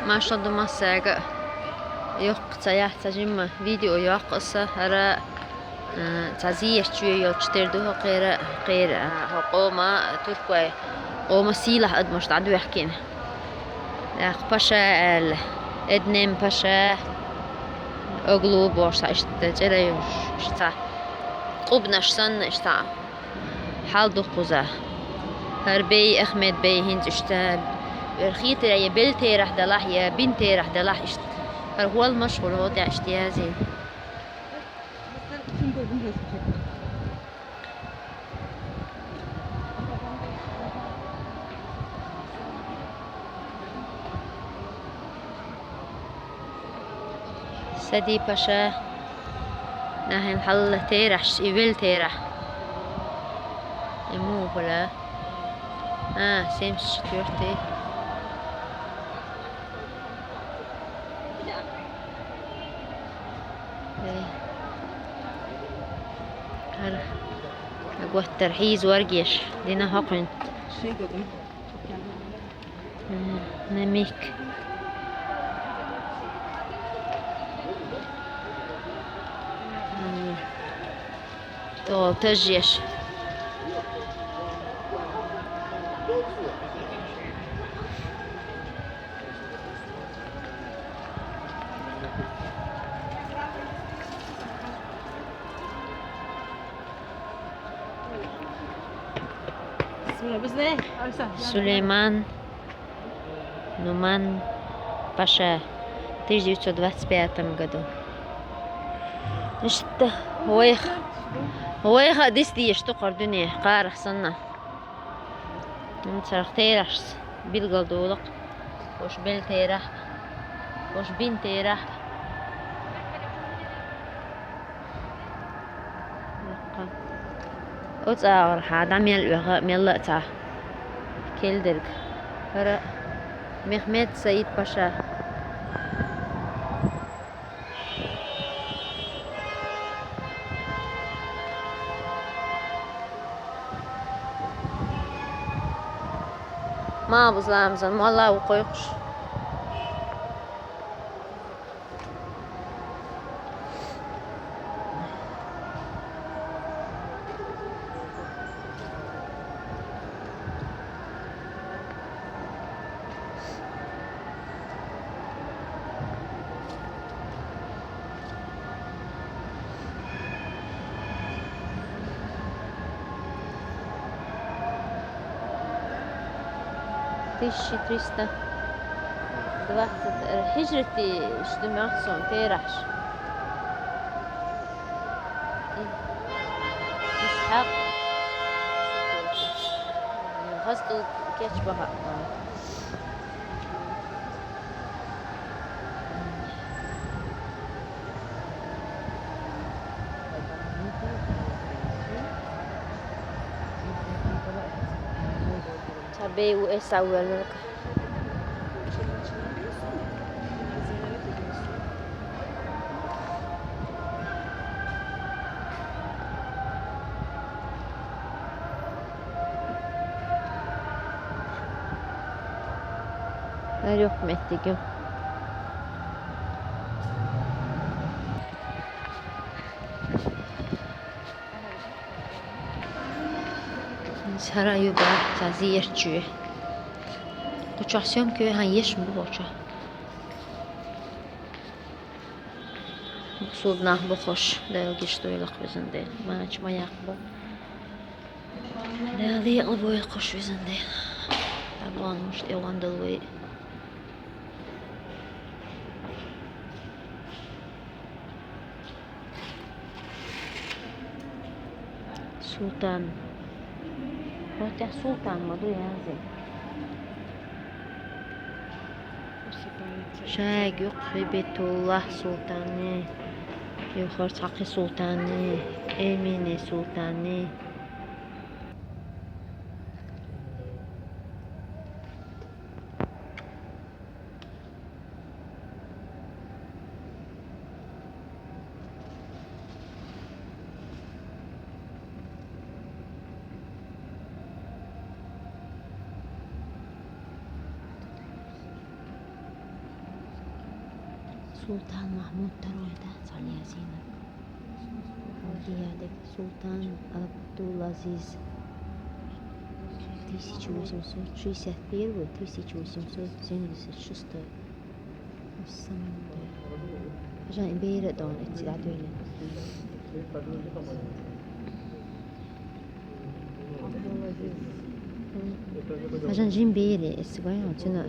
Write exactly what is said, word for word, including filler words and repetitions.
Машалла ду массаьрга а. Йоккха ца яхь, ца жимма видео йоккху аса, хӀара, а, цхьа зерачу йолчу тера ду хӀокхера, кхера, а, хӀокху къома, туркой къома сийлахь адамаш дӀадоьхкина. ТӀаккха Паша аьлла, Эднем Паша, Оглу бохуш цхьа иштта цӀера йолуш, иштта цхьа къубанаш санна, иштта цхьа хьал ду кхуза. ХӀара бей, Ахмед бей, хӀинца иштта, хетарехь, я белла терахь делахь, я бина терахь делахь, иштта. ХӀара хӀолламаш хуьлу хӀокху тӀехь иштта язйина. Сади Паша, нахана хьалла терахьаш, и велла терахь. И муха хуьлу? А, семьдесят четвёртый. Э, хӀара, хьан готтара хьийза варгеш, дина хӀокхуьнан. Мгм. Намик. Мгм. ТӀо тажъеш. Сулейман Нуман Паша, тысяча девятьсот двадцать пятом году. Иштта вайх-, вайха а дис дезаш ду кхара дуьне, кхарах санна. Амма царах терахьашца билгалдолу-кх. ХӀорш белла терахь, хӀорш бина терахь. Оцу агӀорхьа дӀа мел оьху, мелла а цхьа кел дерг. ХӀара Мехмед Саид Паша. Ма бу ламазан, молла ву кхойкхуш. Тысяча триста двадцать, э, хьижрати ишта ду моьтту суна терахьаш. Исхьакъ. ГӀазкъал кечбаха. Цхьа бей ву эсса велларг. Арюк меттигим. Сара ю ба, цхьа зерчуье. Кху чохь съёмка вехьан еш ма бу хӀокху чохь. Бусулба нах бу хӀорш, Дала гечдойла-кх везан Дела. Мача ма яккха бу. Дала декъала бойла хӀорш везан Дела. Дала бохург тӀе ван дала вай. Султан. ХӀотехь Султан ма ду язйина. Шайга юккъе Бетуллахь Султанни, юххера цхьа кхин Султанни, Эмини Султанни. Султан Махмуд второй, да, цалиязина. Алдиядек Султан Абдулазиз. Тысяча восемьсот шестьдесят первый, тысяча восемьсот семьдесят шестой. Жан бейре дон эци адуйна. Жан жин бейре эци вай, он цена.